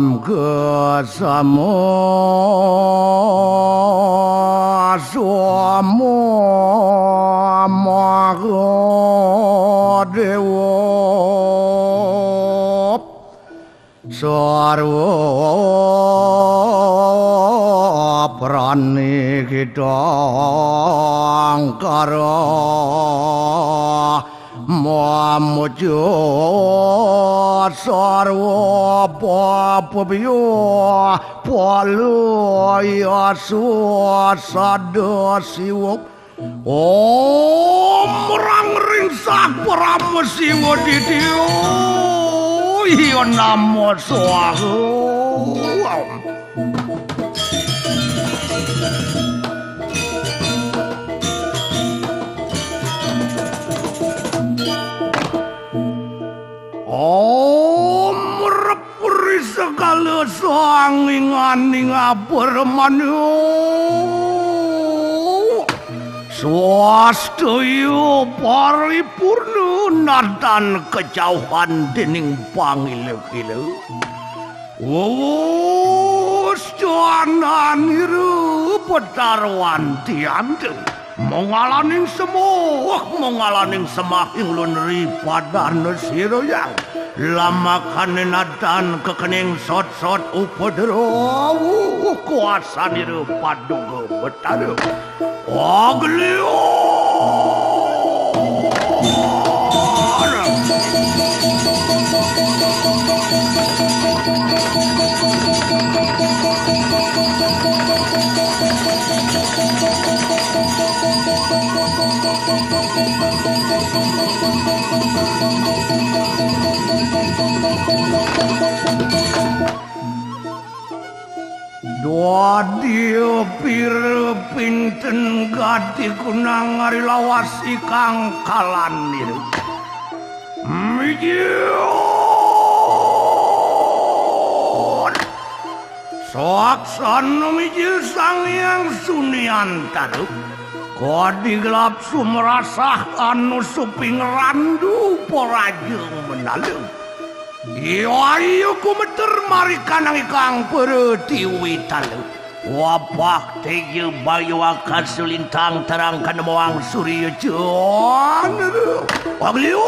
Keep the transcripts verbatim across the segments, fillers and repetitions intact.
Om Kesamo Somo Mahadewa. Sarwa prani kita angkara Mamuja sarwa papabiya palaya sada siwa. Om rang ring sang Parama Siwa Ditya. Iya nama swaha. Om repri segala sanginganing abremana. Swastaya paripurna nadan kajauhan dening pangila-ila. Wus jananira Betara Wantianda. Mongalaning semuh, mongalaning semah ing lun ri padana sira yang. Lamakane nadan kekening sot-sot upadrawa kuasanira Paduka Betara. Aglion. Dadi pira pinten gati kunang ari lawas ikang kalanira. Mijil. Saksana mijil Sang Hyang Sunyantara. Kadi gelap sumerasah anu suping randu poraja menala. Iya ayu gumeter marikanang ikang peretiwi tala. Wabah teja bayu akasa lintang terang kanemuang surya candra. Pagliu.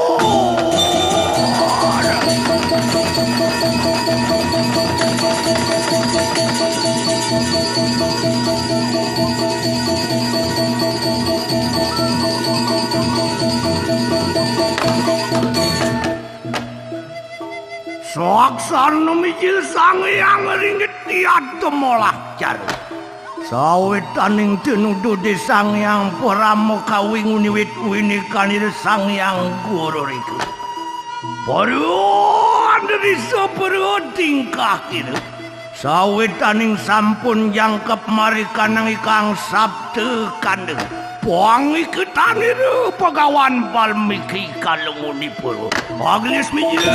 Saksana mijil Sang Hyang ringit tiada molah cara. Sawitaning tinuduh di Sang Hyang Parama Kawi nguniwit winikanira Sang Hyang Guru Rika. Para andrisa para tingkah kira. Sawitaning sampun jangkep marikanang ikang sabda kanda. Pangiketanira Bhagawan Balmiki Kalungunipura. Agnes Mijil.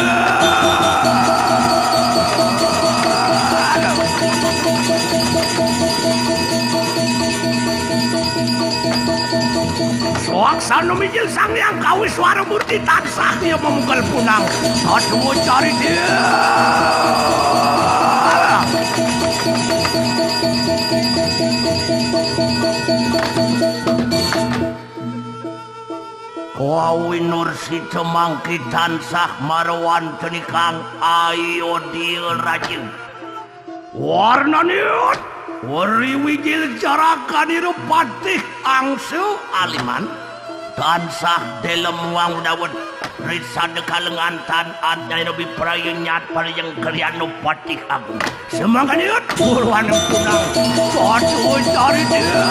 Swaksana mijil Sang Hyang Kawiswara Murti tansah iya mamungkal punang. Aduh, cari dia. Kawi nursita mangki tansah marwanten ikang ayodya raja. Warnane weri wijil jarakanira patih angsa aliman. Tansah delem wang dawet risada kalengan tan adnaira biprayu nyat pariyang krianu patih agung. Semangkaniut purwan kunang. Patuh cari dia.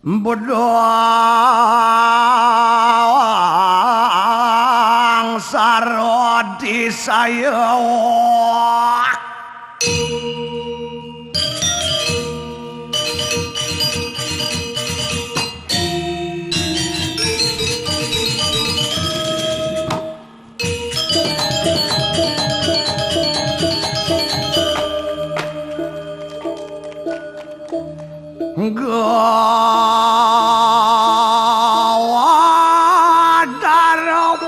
Bedang sarodi saya. Gawat darab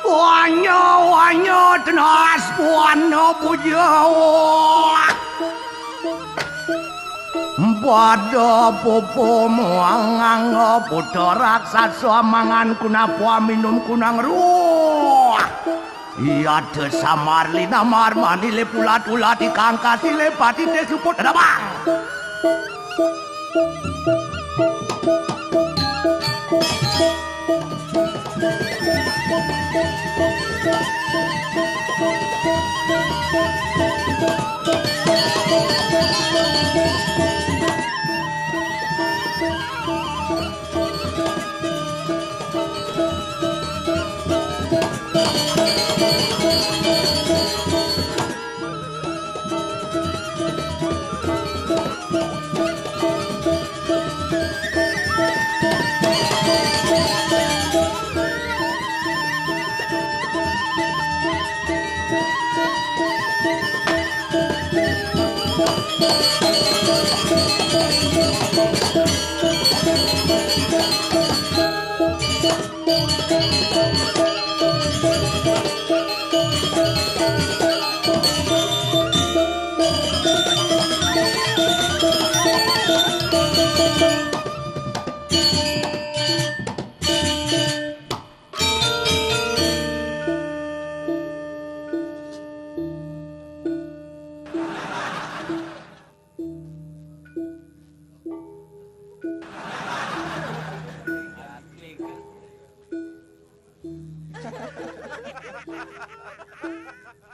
wanya-wanya tenas buana bujawa. Pada pupu muang nganggo putra raksasa mangan kunapa minum kunang ruh. Iya te samar linamar manile pulat-ulat ikang kasile pati te suput rabang.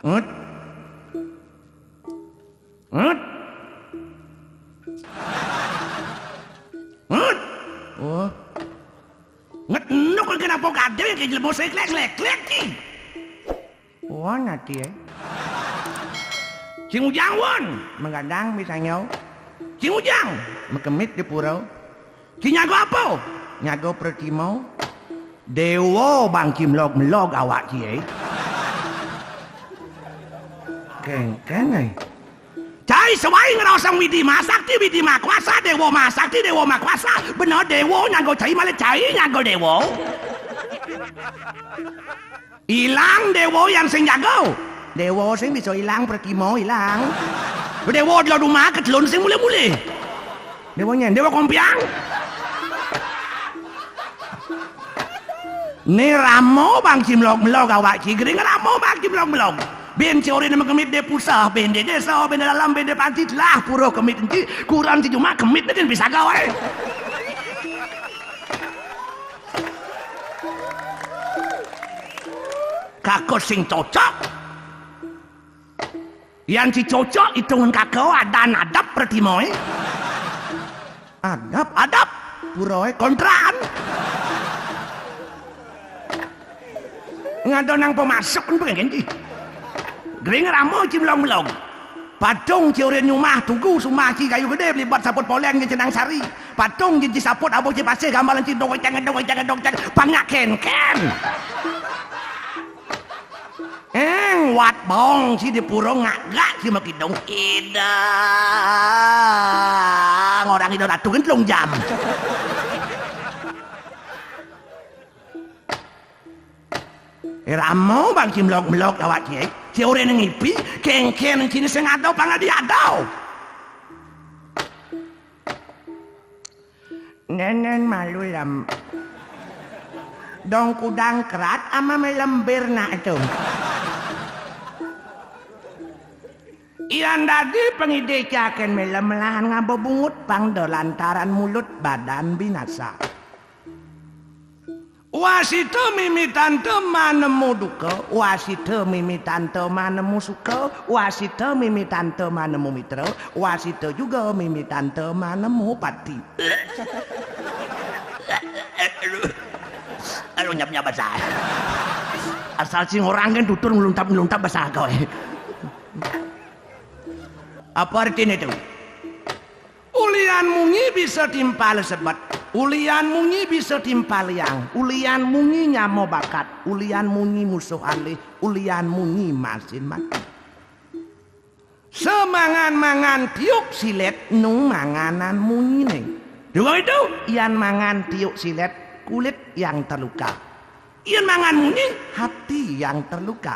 Ngut. Ngut. Ngut. Oh. Nget nuk kenapa kadang ke jelmo seklek-seklek ki. Won ati, eh. Sing Ujang, won. Menggadang misalnya. Sing Ujang, mekemit di pura. Sing nyaga apa? Nyaga Pratima. Dewa bang ci melog-melog awak ci, eh. Kengkeng, eh. Cai sewai ngerosong Widi Masakti, Widi Makuasa, Dewa Masakti, Dewa Makuasa. Bener Dewa nyaga cai, malah cai nyaga Dewa. Ilang Dewa yang sing jaga. Dewa sing bisa ilang, Pratima ilang. Dewa dulu rumah ketelun sing mule-mule. Dewa nyen, Dewa Kompiang. Ni ramo bang ci melog-melog awak ci, gering ramo bang ci melog-melog. Ben ci orang mekemit de pusah, ben de desa, ben de dalam, ben de panti lah, pura kemit enti, kurang ci cuma kemit de bisa gawe. Kakak sing cocok. Yang ci cocok itungan kakak ada adab Pratima, eh. Adab, adab. Pura, eh, kontraan. Ngado nang pemasuk pun pengen di. Gering ramo ci melong-melong. Patung ci urin nyumah tugu sumah ci kayu gede belibat saput poleng ci cenang sari. Patung ci saput abang ci pasih gambalan ci dong ceng dong ceng dong ceng pangak ken-ken. Eng wat bong ci di purung ngagak ci makidung. Idang orang idang ratu gentlung jam. Ramo bang ci melok-melok awak ci. Ci urin ngipi kengken ci sing ado pangadi ado. Nenen malu lam. Dong kudang kerat ama melembir nak tu. Ian dadi pengide caken melem melahan ngabo bungut pang do lantaran mulut badan binasa. Wasita mimi tante manemu duka, wasita mimi tante manemu suka, wasita mimi tante manemu mitra, wasita juga mimi tante manemu pati. Aduh. Aduh, nyap-nyap basah. Asal sing orang kan tutur ngeluntap-ngeluntap basah kau, eh. Apa artinya itu? Ulian munyi bisa timpal sebet, ulian munyi bisa timpal liang, ulian munyi nyamo bakat, ulian munyi musuh alih, ulian munyi masin mati. Semangan-mangan tiuk silet nu manganan munyine. Juga itu, ian mangan tiuk silet kulit yang terluka. Ian mangan munyi hati yang terluka.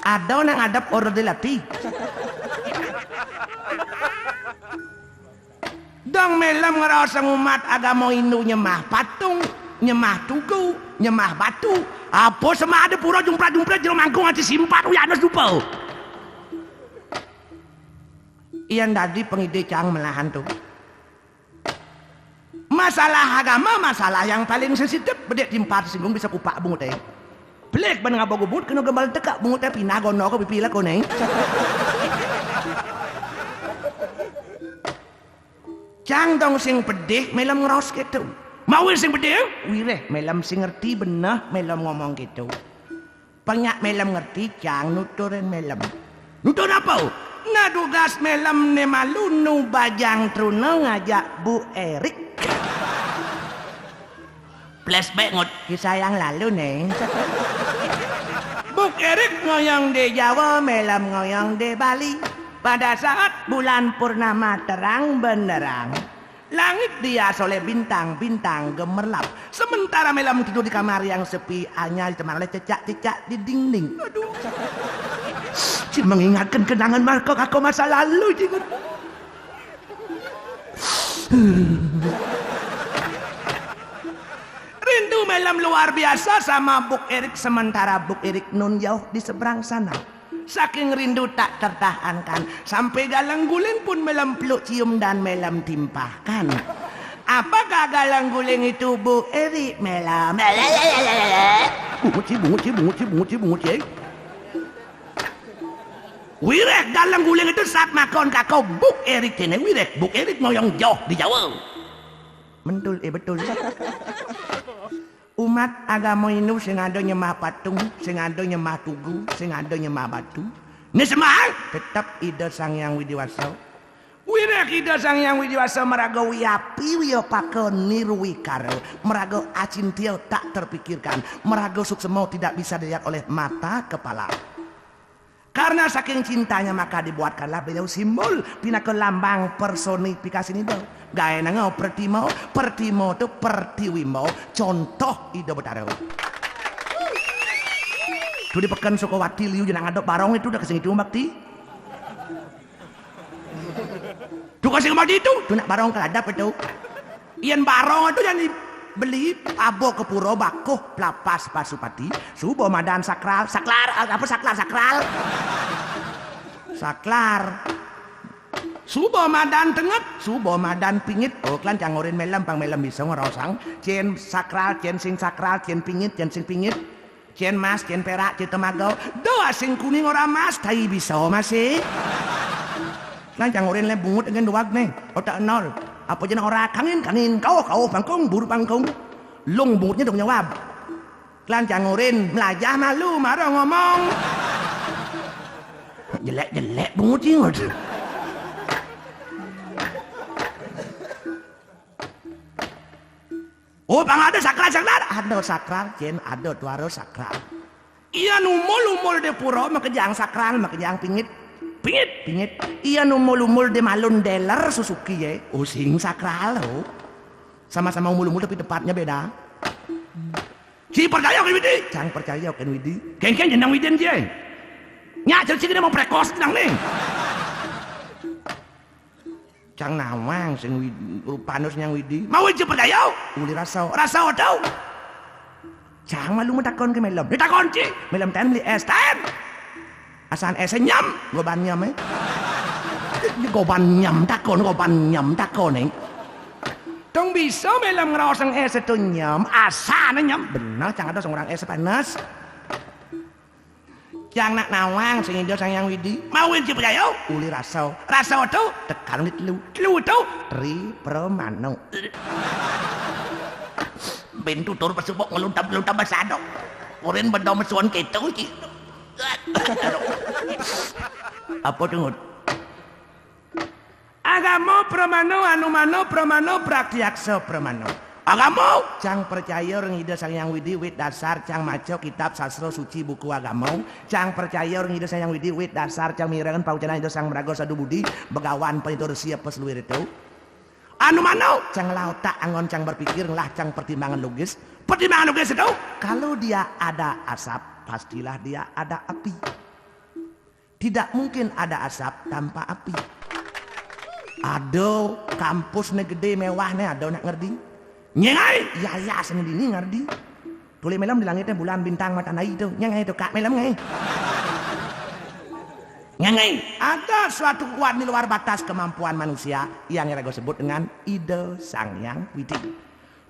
Ada nang adep order di lati. Dong mélem ngraos umat agama Hindu nyembah patung, nyembah tugu, nyembah batu. Apa semada pura jumprat-jumprat jero mangkung ati simpat uyanus dupa. Yén dadi pangidih cang melahan to. Masalah agama, masalah yang paling sensitif, bedik timpal singgung bisa kupak bunguté. Pelik ban ngaba gubut kena gembal tekak bunguté pinah gono ka pipi lakoné. Cang dong sing pedih mélem ngraos kéto. Mawi sing pedih, wiréh mélem sing ngerti beneh mélem ngomong kéto. Pang nyak mélem ngerti, cang nuturin mélem. Nutur apa? Nah, dugas mélem né malu nu bajang truna ngajak Bu Erik. Flashback ngut. Kisah yang lalu, Néng. Bu Erik ngoyong di Jawa, mélem ngoyong di Bali. Pada saat bulan purnama terang benderang, langit dihias oleh bintang-bintang gemerlap. Sementara mélem tidur di kamar yang sepi, hanya ditemani oleh cecak-cecak di dinding. Aduh. Cing mengingatkan kenangan marko kako masa lalu, cing. Rindu mélem luar biasa sama Buk Erik, sementara Buk Erik nun jauh di seberang sana. Saking rindu tak tertahankan, sampai galang guling pun mélem peluk cium dan mélem timpahkan. Apakah galang guling itu Bu Erik mélem? Bungut ci, bungut ci, bungut ci, bungut ci, bungut ci. Wiréh galang guling itu saat makon kako Buk Erik kéné, wiréh Buk Erik ngoyong jauh di Jawa. Mentul, eh, betul. Umat agama Hindu sing ada nyembah patung, sing ada nyembah tugu, sing ada nyembah batu. Né sembah tetep Ida Sang Hyang Widi Wasa. Wiréh Ida Sang Hyang Widi Wasa maraga wiyapi wiyapaka nirwikara, maraga acintya tak terpikirkan, maraga suksma tidak bisa dilihat oleh mata kepala. Karena saking cintanya maka dibuatkanlah beliau simbol pinaka lambang personifikasi Ida. Gaénanga pertima, pertima tu pertiwimba, contoh Ida Betara. Tu di peken Sukawati liu jeneng ada barong itu dah kesing itu bakti. Tu kesing bakti itu, tu nak barong keladap itu. Yén barong tu yang dibeli, aba ke pura bakuh pelapas Pasupati, suba madan sakral, saklar, apa saklar, sakral. Saklar. Suba madan tenget, suba madan pingit. Oh, klan cangurin mélem, pang mélem bisa ngrosang. Cén sakral, cén sing sakral, cén pingit, cén sing pingit. Cén mas, cén pérak, cén temaga. Doa sing kuning ora mas, tai bisa masih. Klan cangurin lé bungut dengan duag né. Otak nol. Apa jeneng ora kangin, kangin. Kauh, kauh pangkung, buru pangkung. Lung bungutnya dong nyawab. Klan cangurin, melajah malu, mara ngomong. Jelek-jelek bungut ingat. Oh, pang ada sakral, sakral. Ada sakral, cén, ada tuara sakral. Iya numul-umul di pura, makejang sakral, makejang pingit. Pingit, pingit. Iya numul-umul di malun dealer Suzuki, ya. Oh, sing sakral, oh. Sama-sama umul-umul tapi tempatnya beda. Ci percaya kén Widi? Cang percaya kén Widi. Kéngkén jeneng Widin, ci. Nyak ciri-ciri mau prekos nang nih. Cang nawang sing Wid-, rupane sing Nyang Widi. Mau aja percaya? Uli rasa. Rasa tau. Cang malu matakon ke Melem. Ditakon, ci. Melem ten beli es ten. Asan es nyem, goban nyem, eh. Goban nyem takon, goban nyem takon, eh. Dong bisa Melem ngraosang es itu nyem, asane nyem. Bener, cang ada seorang es panas. Cang nak nawang sing Ida Sang Hyang Widi. Mawin ci percaya? Uli rasa. Rasa tu tekan uli telu. Telu tu Tri Pramana. Ben tutur pasubok ngeluntab-luntab basado. Urin benda mesuan keto ci. Apa tu, Ngut? Agama Pramana, Anumana Pramana, Pratyaksa Pramana. Agama, cang percaya ring Ida Sang Hyang Widi, wit dasar cang maca kitab sastra suci buku agama. Cang percaya ring Ida Sang Hyang Widi, wit dasar cang mirengan paucanan Ida Sang Maraga Sadu Budi, Begawan Panito Resi apa seluir itu. Anumana, cang ngelah otak anggon cang berpikir, ngelah cang pertimbangan logis. Pertimbangan logis itu, kalau dia ada asap, pastilah dia ada api. Tidak mungkin ada asap tanpa api. Ada kampusné gedé méwahné, ada nak ngerti. Nyéngai, ya ya sing dini ngerti. Tuli mélem di langité bulan bintang mata nai to. Nyéngai to kak mélem ngai. Nyéngai. Ada suatu kekuatan di luar batas kemampuan manusia yang iraga sebut dengan Ida Sang Hyang Widi.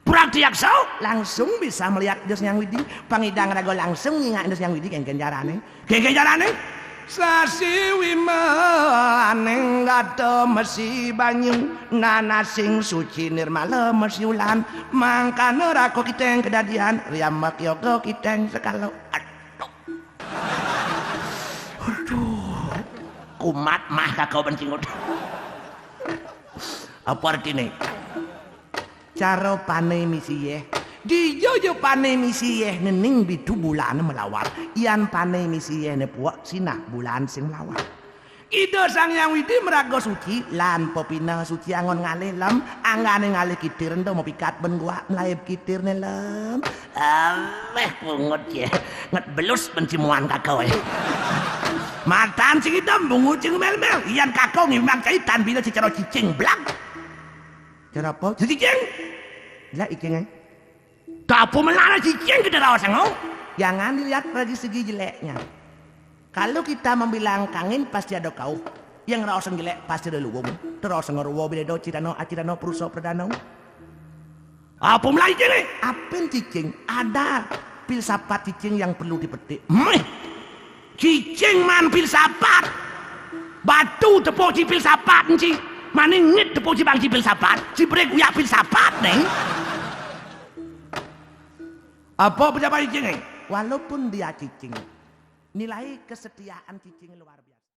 Prak Diaksa langsung bisa melihat Ida Sang Hyang Widi. Pangidang raga langsung nyingak Ida Sang Hyang Widi. Kéngkén carané? Kéngkén carané? Sasi wimaning gata mesi banyu, nanasing suci nirmala mesi ulan, mangkana raka kiteng kedadian, riamak yoga kiteng sekala. Aduh. Aduh. Kumat mah kakau bencingut. Apa artiné? Cara pané misi yéh. Dija ja pané misi yéh nening bitu bulané malawar. Yan pané misi yéh né puek sinah bulan sing malawar. Ida Sang Hyang Widi maraga suci lan pepineh suci anggon ngalih lem, anggané ngalih kitir ento mapikat ben guak mlaib kitirné lem. Awéh pungut yéh. Nget belus ben cimuan kakau éh. Matan sing idem, bungut sing mélmél. Yan kakau ngimbang caitan bina secara cicing blag. Cara apa? Cicing. Lah, icing, eh. Tapu melana cicing kita raos, engko. Jangan dilihat dari segi jeleknya. Kalau kita membilang kangin, pasti ada kauh. Yang raos jelek pasti ada luwung. Terus ngeruwa bidado cirano acirano perusa perdana. Apa melana cicing, eh? Apin cicing? Ada filsafat cicing yang perlu dipetik. Meh. Cicing man filsafat. Batu tepuk ci filsafat ci. Maning ngit tepuk ci bang ci filsafat. Ci brek uyak filsafat nih. Apa pejabat cicing nih? Walaupun dia cicing, nilai kesetiaan cicing luar biasa.